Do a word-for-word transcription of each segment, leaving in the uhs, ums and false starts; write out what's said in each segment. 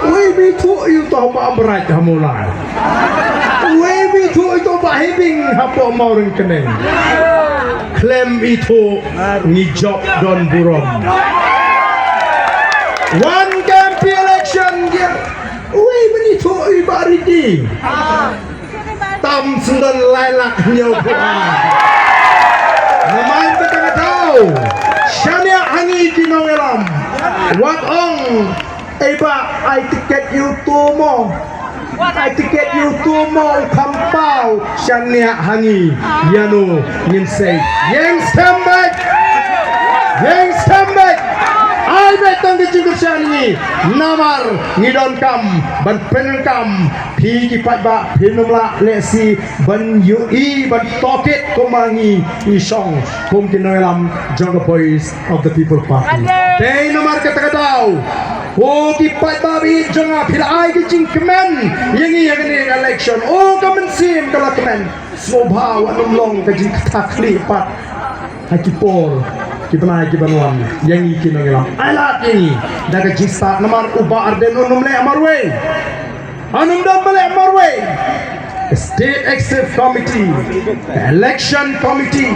Wei bi tu yu to ba brat hamulai. Wei bi tu yu to ba hibing hapo mauring keneng. Klem itu ngi jop don burom. One M P election dia. Wei bi tu yu ba ridi. Tam sendon lailak nyau buai. Namar kata kata. Shania hangi ki nong elam. Wat ong. Eba ai tiket yu tu mo. Ai tiket yu tu mo u khampau shania hangi. Yanu ngin sei. Yang stem bek. Yang stem bek. Ai bek tang ki jingkyrshan ngi. Namar ngi don kam ban pyndonkam. Phi ki paidbah phi num lah leh si ban yu i ban tokit kumba ngi ngi shong kum ki nonglam jong ka Voice of the People Party. Dei namar kata ka daw. Ko ki paidbah ba ïeit jong nga phi la ai ki jingkmen ïa ngi ïa kane ka election. O ka mynsiem ka la kmen. Sngewbha wat nym long ka jingkata khlieh pat. Ha ki por ki bnai ki ban wan ïa ngi ki nongïalam. Ai lad ïa ngi da ka jingstad namar u Bah Ardent un nym leh marwei. Un nym don ba leh marwei. State Executive Committee, Election Committee,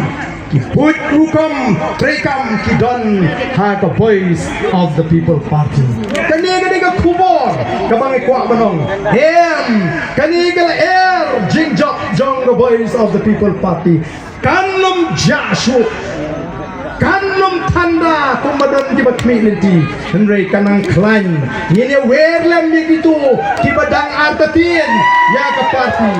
ki buit rukom treikam ki don ha ka Voice of the People Party. Kane ka dei ka khubor kaba ngi kwah ban ong. Em, kane ka la er jingjop jong ka Voice of the People Party. Kan nym jah shuh. Kan nym thanda kumba don kiba khmih lynti. Hynrei kan nang khlaiñ. Ngin ïa wer lem ïa kito kiba dang artatien ïa ka party.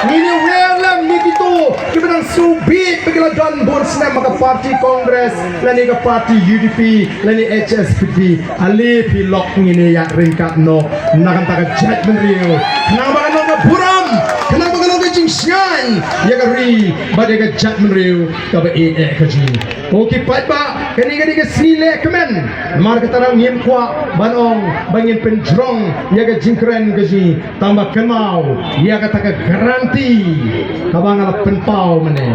Ngin ïa wer lem ïa kito kiba dang sngewbit ba ki la don bun snem ha ka party Congress lane ka party U D P lane H S P D. Ale phi lok ngin ïa ryngkat noh na kata ka jaitbynriew. Khnang ba ka long ka burom, khnang ba ka long ka jingshngaiñ ïa ka ri bad ïa ka jaitbynriew kaba ïeit eh ka jong ngi. Ko ki paidbah, kane ka dei ka sngi leh kmen. Namar kata ruh ngim kwah ban ong ba ngin pynjrong ïa ka jingkren ka jong ngi. Tang ba kynmaw ïa kata ka guarantee kaba nga la pynpaw mynne.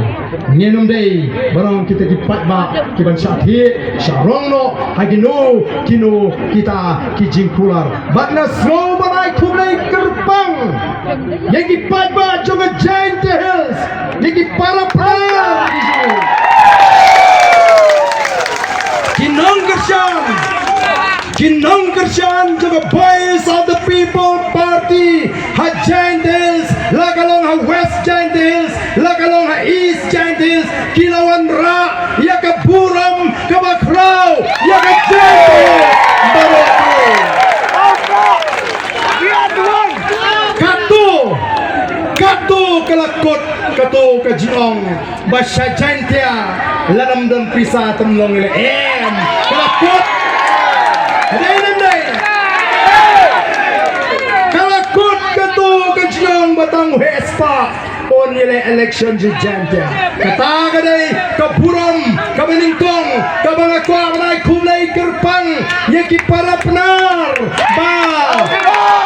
Ngin ym dei ban long kita ki paidbah kiban shah thiah shah rong noh ha kino kino kita ki jingkular. Bad nga sngew ban ai khublei kyrpang ïa ki paidbah jong ka Jaintia Hills, ïa ki para Pnar, ki nongkyrshan, ki nongkyrshan jong ka Voice of the People Party ha Jaintia Hills, la ka long ha West Jaintia Hills, la ka long ha East Jaintia Hills, ki la wanrah ïa ka burom kaba khraw ïa ka Jaintia Hills baroh. Kato, kato ka la kut, kato ka jingong. Ba sha Jaintia lada ym don pisa te ym long ïa lade. Em, ka la kut. Dei ne ym dei? Ka la kut kato ka jingong ba tang u heh spah un ïaleh election sha Jaintia. Kata ka dei ka burom kaba nyngkong kaba nga kwah ban ai khublei kyrpang ïa ki para Pnar ba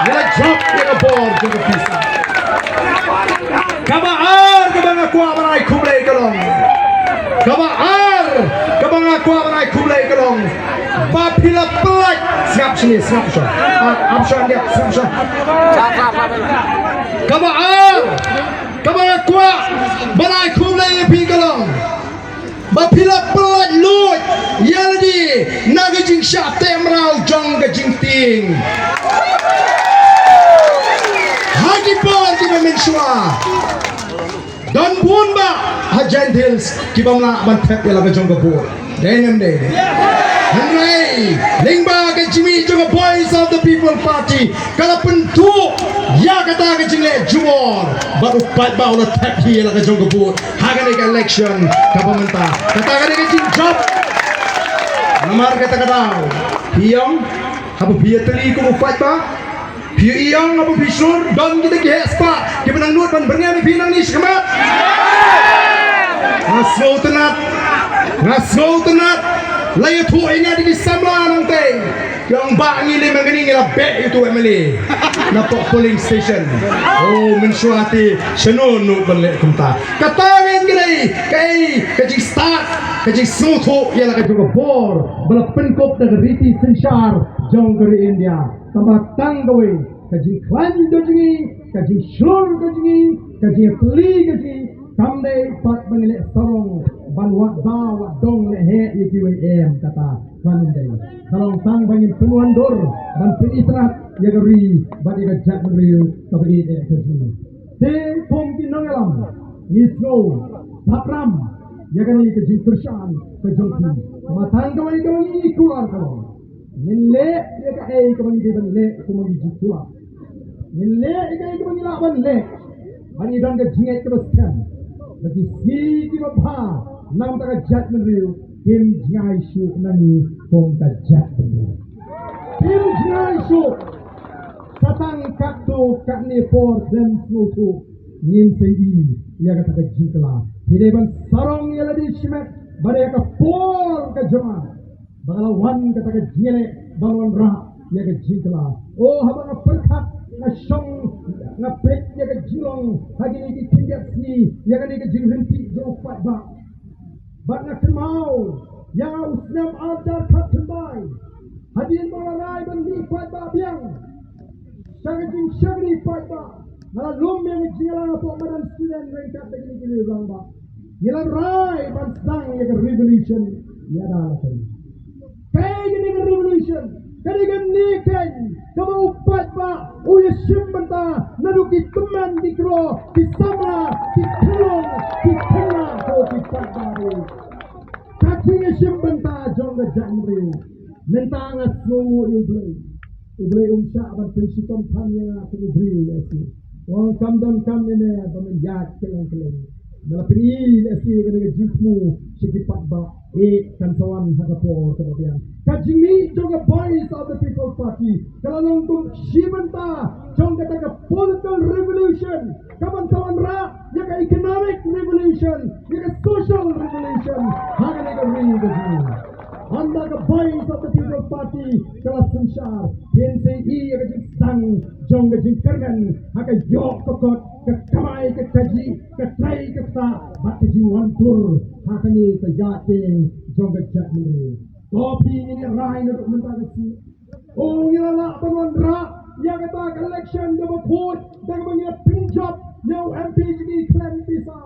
ngi la jop ïa ka bor jong ka pisa. Kaba ar kaba nga kwah ban ai khublei ka long. Kaba ar kaba nga kwah ban ai khublei ka long. Ba phi la pynlait. Sngap shane, sngap shane. Ah, ap shane, sngap shane. Kaba ar kaba nga kwah ban ai khublei ïa phi ka long. Ba phi la pynlait luid ïa lade na ka jingshah teh mraw jong ka jingtieng. Ha ki por kiba mynshuwa don bun bah ha Jaintia Hills kibym lah ban thep ïa la ka jong ka vote. Dei ne ym dei? Hynrei lyngba ka jingmih jong ka Voice of the People Party ka la pynduh ïa kata ka jingleh jubor bad u paidbah u la thep hi ïa la ka jong ka vote ha kane ka election kaba mynta. Kata ka dei ka jingjop. Namar kata ka daw phi ïong haba phi ïatylli kum u paidbah, phi ïong haba phi shlur don kita ki heh spah kiba nang nud ban byrngem ïa phi nangne shakhmat. Nga sngewtynnat, nga sngewtynnat. La ïathuh ïa nga da ki samla nangtei. Ki ong ba ngi leh ma ngi ngi la beh ïa utu u M L A na poh polling station. Oh, mynshuwa te shano nud ban leh kumta. Kata ngan ka dei kaei ka jingstad, ka jingsngewthuh ïa la ka jong ka bor ba la pynkup da ka riti synshar jong ka ri India. Tangba tang kawei ka jingkhlaiñ ka jong ngi, ka jingshlur ka jong ngi, ka jingplie ka jong ngi, kam dei pat ba ngi leh sarong ban wad ba wad dong leh heh ïa kiwei, em, kata kam dei. Ka long tang ba ngin pynwandur ban pynitynnad ïa ka ri bad ïa ka jaitbynriew kaba ïeit ka jong ngi. Te kum ki nongïalam ngi sngew thap ram ïa kane ka jingkyrshan ka jong phi. Tangba tang kawei kaba ngi kular ka long, ngin leh ïa kaei kaba ngi dei ban leh kum ki jingkular. Ngin leh ïa kaei kaba ngi lah ban leh. Ban ïa don ka jingngeit kaba skhem ba ki sngi kiba bha na ka bynta ka jaitbynriew kim jngai shuh na ngi kum ka jaitbynriew. Kim jngai shuh. Sa tang katto katne por khlem sngewthuh ngin sa ïohi ïa kata ka jingkylla. Phi dei ban sarong ïa lade shimet ba dei ka por ka jong nga ba nga la wan kata ka jingïaleh ban wanrah ïa ka jingkylla. O, haba nga pyrkhat, nga shong, nga peit ïa ka jinglong ha kine ki khyndiat sngi ïa kane ka jingryntih jong u paidbah. Bad nga kynmaw ïa u snem arhajar khatkhyndai, hadien ba nga la rai ban mih paidbah biang sha ka jingshakri paidbah, nga la lum ïa ka jingïalang hapoh madan student ryngkat bad kine ki rangbah. Ngi la rai ban sdang ïa ka revolution ïa da la ka ri. Kaei kane ka revolution? Ka dei kane keiñ kaba u paidbah u ïashim bynta naduh ki tymmen ki kro, ki samla, ki khyllung, ki khynnah, ko ki paidbah ruh. Ka jingïashim bynta jong ka jaitbynriew. Mynta nga sngewnguh ïa U Blei. U Blei um shah ban pynshitom than ïa nga kum u briew lehse. Ong kam don kam ne ne ba men ïaid kylleng kylleng. Nga la pyni lehse kane ka jingthmu sha ki paidbah, eh, kan sa wan ha ka por kaba biang. Ka jingmih jong ka Voice of the People Party ka la long kum shi bynta jong kata ka political revolution kaban sa wanrah ïa ka economic revolution, ïa ka social revolution ha kane ka ri ka jong ngi. Ynda ka Voice of the People Party ka la synshar, phin sa ïohi ïa ka jingsdang jong ka jingkyrmen ha ka ïoh ka kot, ka kamai ka kajih, ka trei ka ktah bad ka jingwantur ha kane ka ïaid jong ka jaitbynriew. To phi, ngin ïa rai naduh mynta ka sngi. O, ngi la lah ban wanrah ïa kata ka election kaba khuid da kaba ngi la pynjop ïa u M P jong ngi khlem pisa.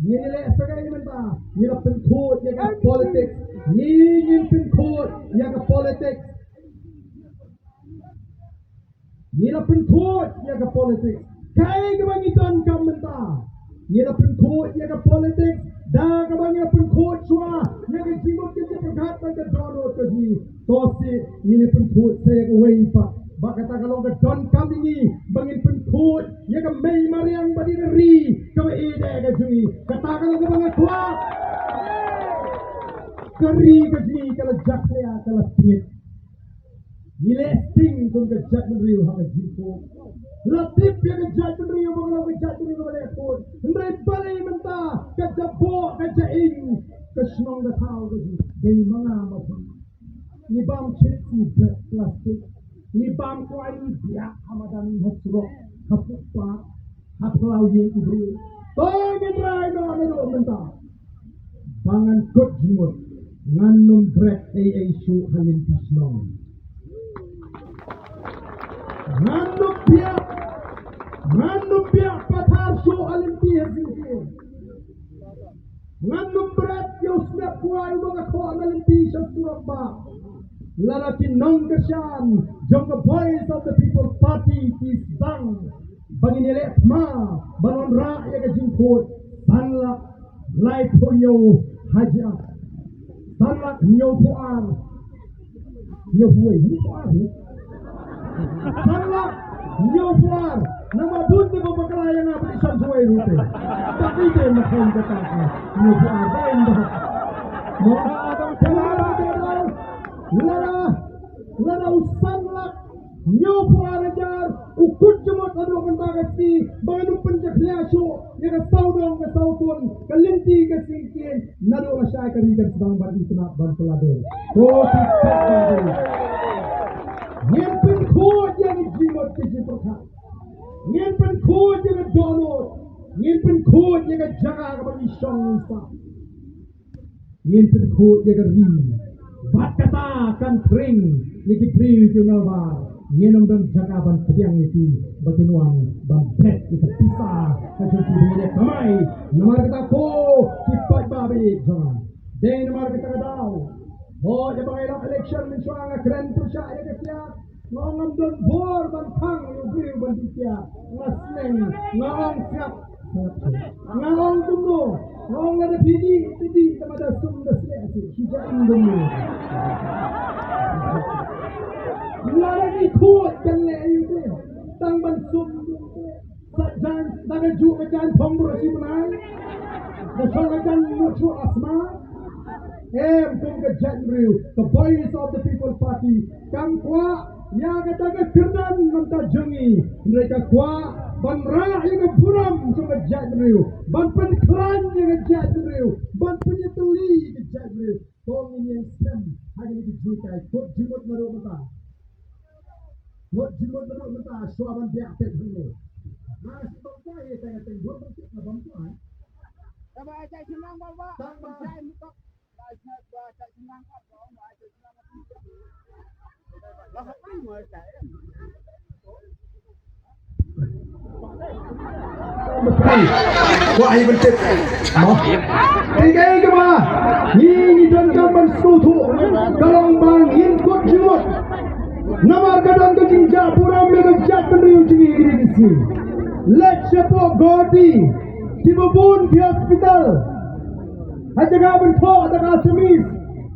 Ngin ïa leh sa kaei mynta? Ngi la pynkhuid ïa ka politics. Ngi, ngin pynkhuid ïa ka politics. Ngi la pynkhuid ïa ka politics. Kaei kaba ngi donkam mynta? Ngi la pynkhuid ïa ka politics da kaba ngi la pynkhuid shuwa ïa ka jingmut ka jingpyrkhat bad ka dohnud ka jong ngi. To seh, ngi la pynkhuid sa ïa kawei pat. Ba kata ka long ka donkam jong ngi ba ngin pynkhuid ïa ka mei mariang bad ïa ka ri kaba ïeit ka jong ngi. Kata ka long kaba nga kwah. Ka ri ka jong ngi ka la jakhlia, ka la pynïap. Ngi leh sting kum ka jaitbynriew ha ka jingkhuid. La tip ïa ka jaitbynriew ba ka long ka jaitbynriew kaba leh khuid. Hynrei balei mynta ka jaboh ka jaing, ka shnong ka thaw ka jong ngi dei ma nga ma phi? Ngi bam chips, ngi bret plastik, ngi bam kwai, ngi biah ha madan, ha surok, ha footpath, ha phyllaw ïing u briew. To ngin rai noh naduh mynta ba ngan kut jingmut, ngan ym bret ei ei shuh ha lynti shnong. Ngan ym biah, ngan ym biah pathar shuh ha lynti ha syngkien. Ngan ym bret ïa u sniap kwai uba nga khoh na lynti sha surok bah. Lada ki nongkyrshan jong ka Voice of the People Party ki sdang ba ngin ïaleh thma ban wanrah ïa ka jingkhuid, san lak laiphew hynñiew hajar, san lak hynñiewphew ar, hynñiewphew wei, hynñiewphew ar, eh? San lak hynñiewphew ar. Namar bun te ba bakla ïa nga ba i san shuwei ruh te. Ba i te ma khlem kata ka hynñiewphew ar ba in ba. Mo? Te lada, lada, lada u san lak hynñiewphew ar hajar u kut jingmut naduh mynta ka sngi ba ngan ym pynjakhlia shuh ïa ka sawdong ka sawkun, ka lynti ka syngkien, naduh lashai ka ri kan sdang ban itynnad ban pynladur. Ko ki paidbah, ngin pynkhuid ïa ka jingmut ka jingpyrkhat. Ngin pynkhuid ïa ka dohnud. Ngin pynkhuid ïa ka jaka kaba ngi shong ngi sah. Ngin pynkhuid ïa ka ri. Bad kata kan khring ïa ki briew ki nalbar. Ngin ym don jaka ban pdiang ïa ki ba kin wan ban bret ïa ka pisa ka jong ki ba ngi leh kamai. Namar kata ko ki paidbah ba ïeit jong nga, dei namar kata ka daw, hooid, haba ngi lap election mynshuwa nga kren pyrshah ïa ka kiad. Nga ong ngam don bor ban thang ïa u briew ban dih kiad. Nga sneng, nga ong siap. Nga ong kumno? Nga ong lada phi dih, phi dih tang ma da sum da sleh seh, shu ja ing kumno. Lada ki khuid kan leh aïu te? Tang ban sum kumno te? Sa jan, da ka juh ka jan thong bro shi bnai. Da shong ka jan mut shu asma. Em, kum ka jaitbynriew, ka Voice of the People Party kam kwah ïa kata ka kyrdan mynta jong ngi, hynrei ka kwah ban rah ïa ka burom jong ka jaitbynriew, ban pynkhlaiñ ïa ka jaitbynriew, ban pynïatylli ïa ka jaitbynriew. To ngin ïeng skhem ha kine ki jinghikai. Kut jingmut naduh mynta. Kut jingmut naduh mynta, shuwa ban biang peit hangne. Nga shu tong kwai ïa teng teng bun ban tip na bam kwai. Tang ba Wah, ai ban tip. Mo. Teng kei kaba ngi, ngi donkam ban sngewthuh ka long ba ngin kut jingmut. Namar ka don ka jingjah burom ïa ka jaitbynriew jong ngi kine ki sngi. Leit shapoh Guwahati, kiba bun ki hospital, ha jaka ban thoh da ka Assamese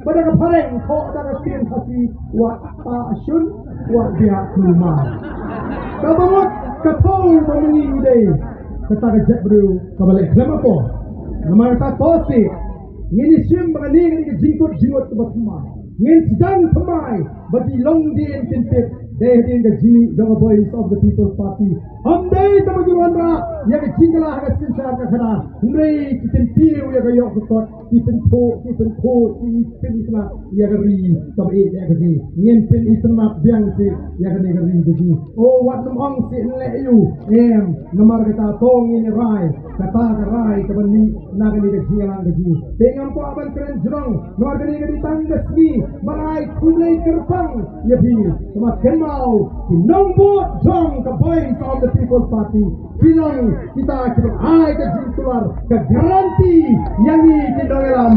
bad da ka Phareng, thoh da ka ktien Khasi, wat ta shun, wat biak kulmar. Kaba mut ka thaw ba mynni u dei kata ka jaitbynriew kaba leh khlem hapoh. Namar kata to seh ngin ïa shim ba kane ka dei ka jingkut jingmut kaba thymmai. Ngin sdang thymmai ba ki longdien kin tip. Dei hadien ka jingmih jong ka Voice of the People Party. Ym dei tang ba ki wanrah ïa ka jingkylla ha ka synshar ka khadar, hynrei ki kyntiew ïa ka ïoh ka kot, ki pynthuh, ki pynkhuid, ki pynitynnad ïa ka ri kaba ïeit ïa ka jong ngi. Ngin pynitynnad biang seh ïa kane ka ri ka jong ngi. O, wat nym ong seh ngi leh aïu. Em, namar kata to ngin rai kata ka rai kaba mih na kane ka jingïalang ka jong ngi. Te ngam kwah ban kren jrong, namar kane ka dei tang ka sngi ban ai khublei kyrpang ïa phi. Te ma kynmaw, ki nongbud jong ka Voice of the People Party, phi long kita kiba ai ka jingkular, ka guarantee ïa ngi ki nongïalam.